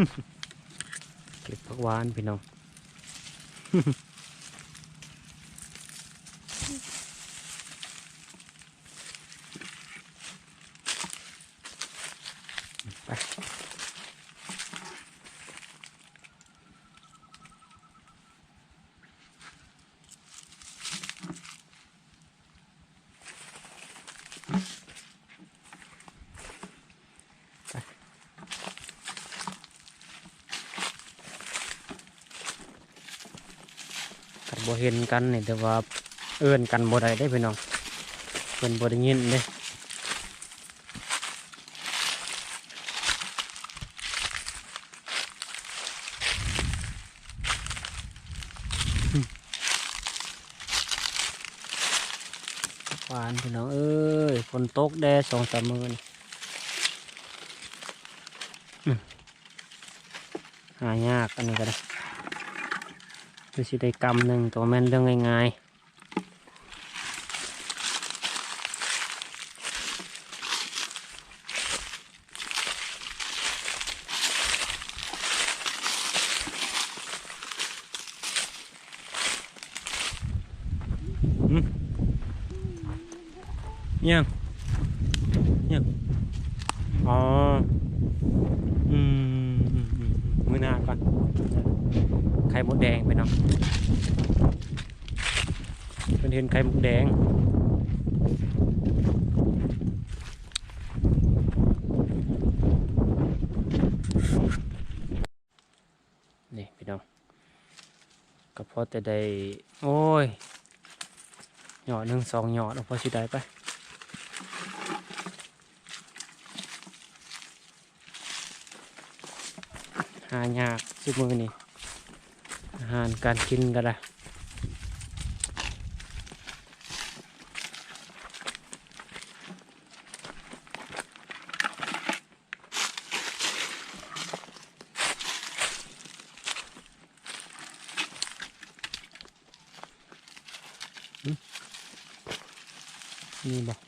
ເກັບຜັກຫວານພີ່ນ້ອງ. ໄປ ຄັນບໍ່ເຫັນກັນນີ້ ແຕ່ວ່າເອີ້ນກັນບໍ່ໄດ້ເດ້ພີ່ນ້ອງ ເພິ່ນບໍ່ໄດ້ຍິນເດ້. ຫວານພີ່ນ້ອງເອີຍ ຝົນຕົກແດ່ສອງສາມມື້ນີ້ ອືມ ຫາຍາກ ອັນນີ້ກໍໄດ້ ຄືຊິໄດ້ກຳໜຶ່ງ ແຕ່ວ່າແມ່ນເລື່ອງງ່າຍໆ. ຫຶ ຫຍັງ ຫຍັງ ອໍ ອືມ ອືມ ອືມ ອືມ ມື້ໜ້າກ່ອນ ໄຂ່ມົດແດງໄປເນາະ. ເພິ່ນເຫັນໄຂ່ມົດແດງ ນີ້ພີ່ນ້ອງ ກໍພໍແຕ່ໄດ້ ໂອ້ຍ ຍອດໜຶ່ງສອງຍອດ ເອົາ ພໍຊິໄດ້ໄປ. ຫາຍາກຊຸມື້ນີ້ ອາຫານການກິນກໍໄດ້. ນີ້ບໍ່? ອ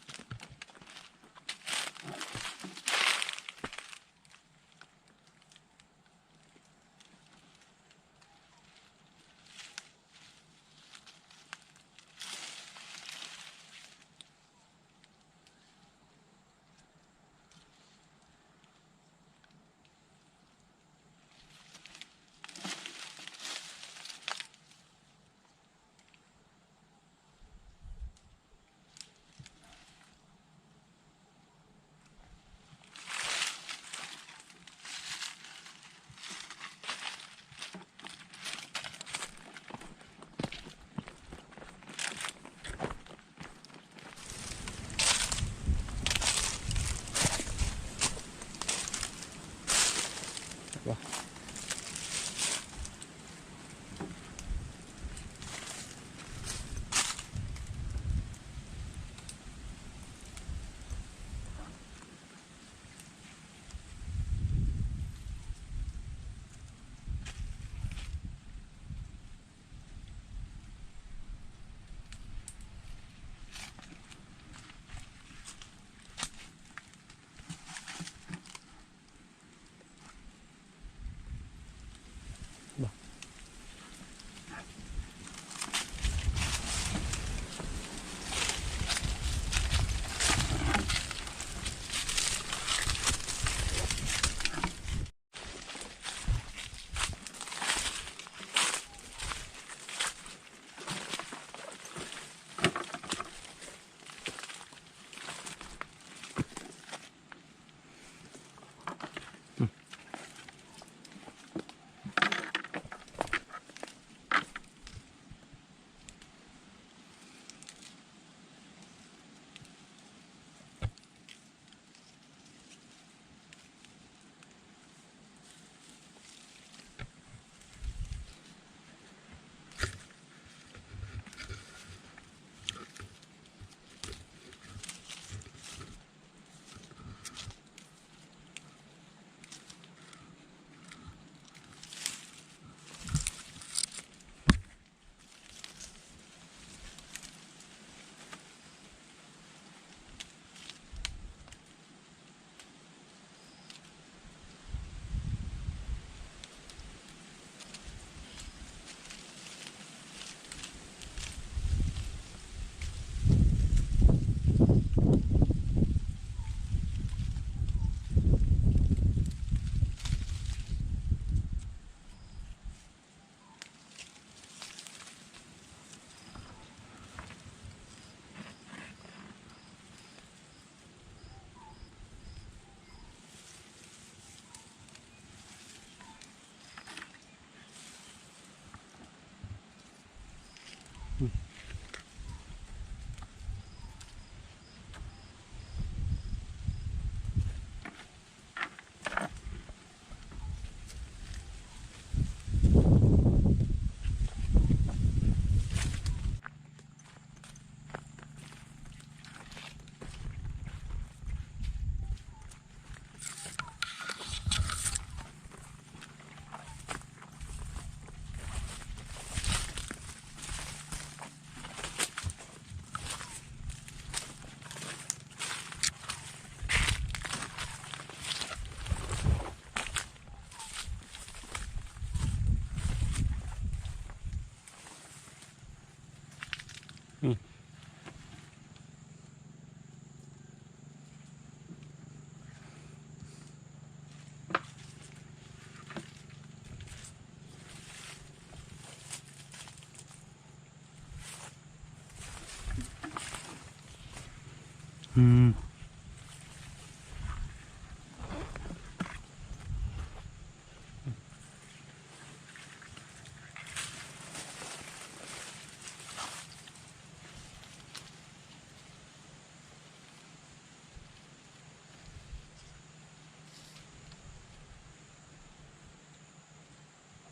ອືມ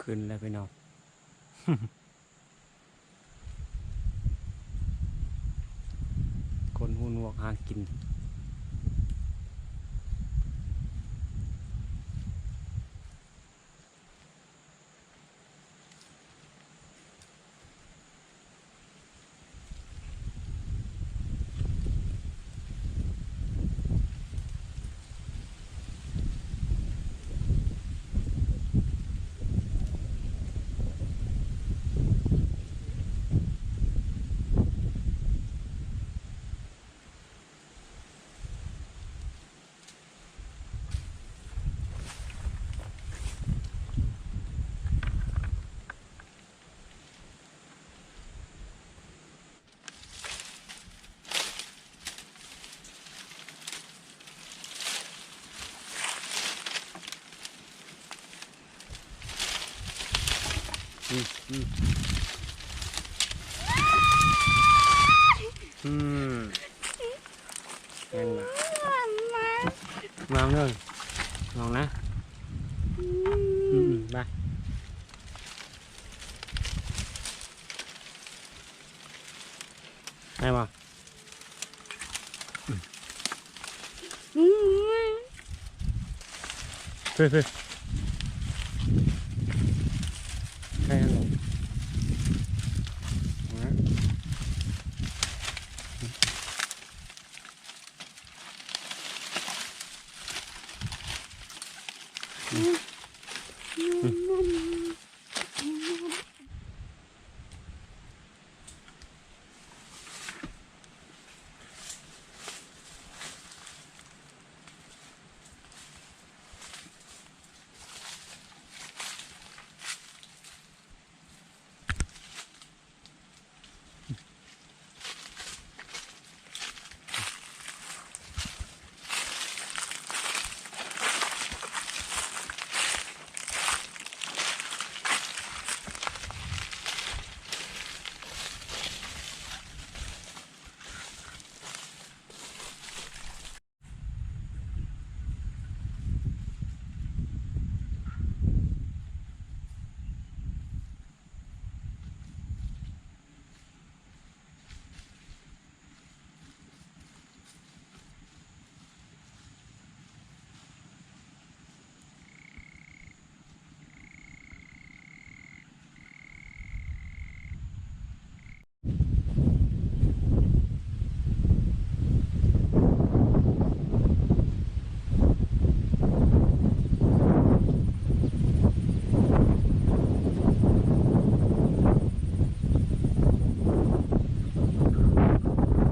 ຂຶ້ນແລ້ວພີ່ນ້ອງ. ຄົນຫູໜວກຫາກິນ. ອືມ ອືມ ອືມ ແມ່ນລະ ມາເດີ ລອງນະ ອືມ ອືມ ໄປ ໄດ້ບໍ່? ອືມ ເພີ້ ເພີ້ ໃສ່ຫັ້ນ ອືມ.